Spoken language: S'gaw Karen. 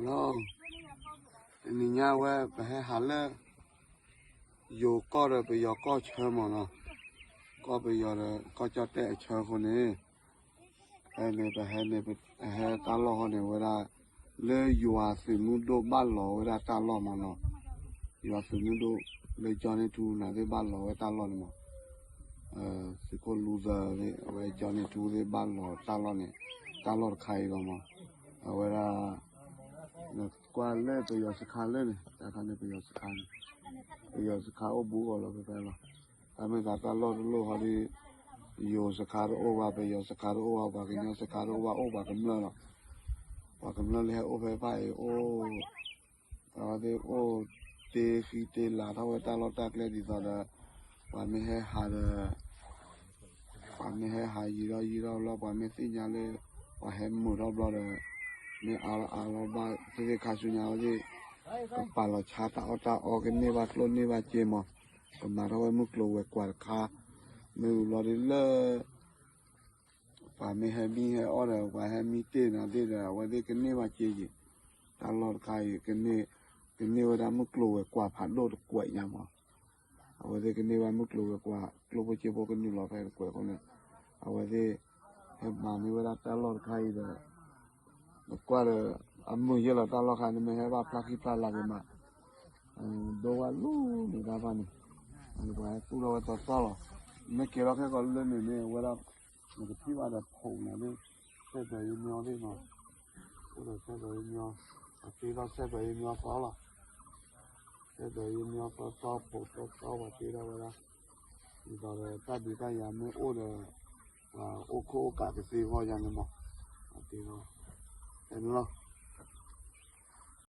လီၤ, တနံၤညါဝဲပဟဲဟးလၢ ယိၤကီၢ်ဒီးပယီၤကီၢ်ဆၢမးနီၤ, ကီၢ်ပယီၤဒီးကီၢ်ကၠီၣ်တဲၣ်အဆၢအဃိန့ၣ်, ဖဲန့ၣ်ပဟဲန့ၣ် ပဟဲတၢ်လီၢ်ဃီန့ၣ်ဝဲဒၣ် လၢယွၤသုးမုၢ်ဒိၣ်ဘၣ်လီၤဝဲဒၣ်တၢ်လီၢ်မးနီၤ, ယွၤသုးမုၢ်ဒိၣ် လၢကၠီန့ၢ်ထူနၤသ့ၣ်ဘၣ်လီၤဝဲတၢ်လီၢ်န့ၣ်မး, သုးခိၣ်လူသၢသ့ၣ် အဝဲကၠီန့ၢ်ထူသ့ၣ်ဘၣ်လီၤတၢ်လီၢ်န့ၣ်, တၢ်လီၢ်တခါအံၤလီၤမး, အဝဲဒၣ် ကွၢ်လၢပယီၤစခါလၢန့ၣ် တၢ်ခါန့ၣ်ပယီၤစခါန့ၣ်, ပယီၤစခါအိၣ်ဘူးအီၤလီၤဖဲဖဲလီၤ, တၢ်မ့ၢ်သးတၢ်လီၢ်တလီၢ်ဟီဒီး ယိၤစခါတအိၣ်ဘၣ် ပယီၤစခါတအိၣ်ဘၣ် ပှၤကညီစခါတအိၣ်ဘၣ် အိၣ်ပှၤကမျၢၢ်လီၤ, ပှၤကမျၢၢ်လၢဟဲအိၣ်ဖဲဖဲအံၤအိၣ် အဝဲသ့ၣ်အိၣ်တ့ဃံတ့လၤထီၣ်ဝဲတၢ်လီၢ်တၢ်ကျဲဒ်သိးဒီး ပှၤမ့ၢ်ဟဲဟးဒီး ပှၤမ့ၢ်ဟဲဟးယံာ်ထီၣ်ယံာ်ထီၣ်ဘျီ ပှၤမ့ၢ်သ့ၣ်ညါလၢ ပှၤဟဲမုာ်ထီၣ်ဘျီဒီး မ့ၢ်အါလီၤအါလီၤဘၣ်သ့ၣ်သ့ၣ်ခါဆူညါဝဲသ့ၣ် ကပာ်လီၤဆါတၢ်အီၣ်တၢ်အီ ကန့ၢ်ဘၣ်ကျိၣ်န့ၢ်ဘၣ်စ့မး, ကမၤထီၣ်ဝဲမုၢ်ကျိၤဝဲၤကွာ်တခါ, မ့ၢ်ဝံၤဘျီဒ်လၢ ပှၤမ့ၢ်ဟဲမံဟဲအီၣ်ဒီး ပှၤဟဲမံတ့ၢ်နၤသ့ၣ်ဒီး အဝဲသ့ၣ်ကန့ၢ်ဘၣ်စ့ယံၤ, တၢ်လီၢ်တခါအံၤ ကန့ၢ်ဝဲဒၣ်မုၢ်ကျိၤဝဲၤကွာ်ဖးဒိၣ်တကွဲးညါမး, အဝဲသ့ၣ်ကန့ၢ်ဘၣ်မုၢ်ကျိၤဝဲၤကွာ် ကျိၣ်ဖိစ့ဖိကနုာ်လီၤဖဲတကွဲးအဃိန့ၣ်, အဝဲသ့ၣ် ဟဲမၤန့ၢ်ဝဲဒၣ်တၢ်လီၢ်တခါအံၤဒီး နကွၢ်ဒီး အမုာ်ယဲၢ်လီၤတၢ်လီၢ်ခါန့ၣ် မ့ၢ်ဟဲဘၣ်ဖျါခံဖျါလၢ်က့ၤမး, ဒိဝဲလူၤန့ၣ်တၢ်ဘၣ်န့ၣ်, ပှၤဟဲသူၣ်ထီၣ်ဝဲသီသီလီၤ, မ့ၢ်ကဲထီၣ်ခဲကီးလၢန့ၣ်န့ၣ် အဝဲဒၣ် နကထံၣ်ဘၣ်ဒီးဖိးန့ၣ် ဆဲးဒၢးယမီသ့ၣ်မး, အိၣ်ဒီးဆဲးဒၢးယမီ, အတ့ထီၣ်ဆဲးဒၢးယမီသီလီၤ, ဆဲးဒၢးယမီသီသီ ဖိးသီသီ ပှၤတ့ထီၣ်ဝဲဒၣ်, ဒ်သိးဒီးတၢ်ဒုးတၢ်ယၤမ့ၢ်အိၣ်ဒီး ပှၤအိၣ်ခိၣ်အိၣ်ကးကသ့အဂီၢ်ယါန့ၣ်မး, အတ့ထီၣ် အဲန့ၣ်လီၤ,